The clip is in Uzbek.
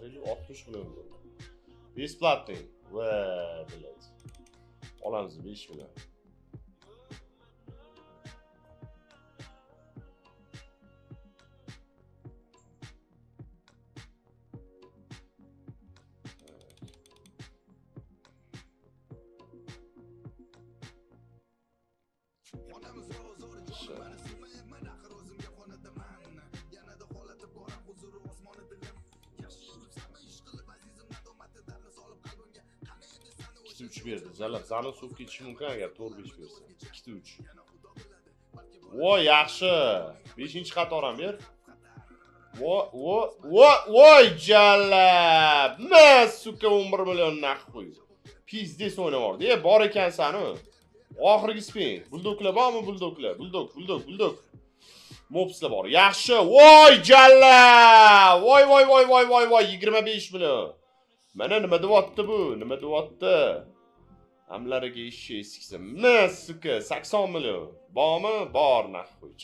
Qaranglar, 60 million bo'ldi. Бесплатный. Va, блядь. Olamiz 5 million. Ikkita uch berdi. Jalab, zani suv ketishi mumkin agar to'rt besh bersa. Ikkita uch. Voy, yaxshi. Beshinchi qator ham ber. Vo, vo, vo, voy jalab. Ma, сука, 11 million нахуй. Пиздец o'ynavordi. E, bor ekansan u. Oxirgi spin. Buldoklar bormi, buldoklar? Buldok, buldok, buldok. Mopslar bor. Yaxshi. Voy jallab. Voy voy voy voy voy voy 25 million. Mana nima deyapti bu? Nima deyapti? Amlariga eshak siksa. Ma, сука, 80 million. Bormi? Bor, нахуй.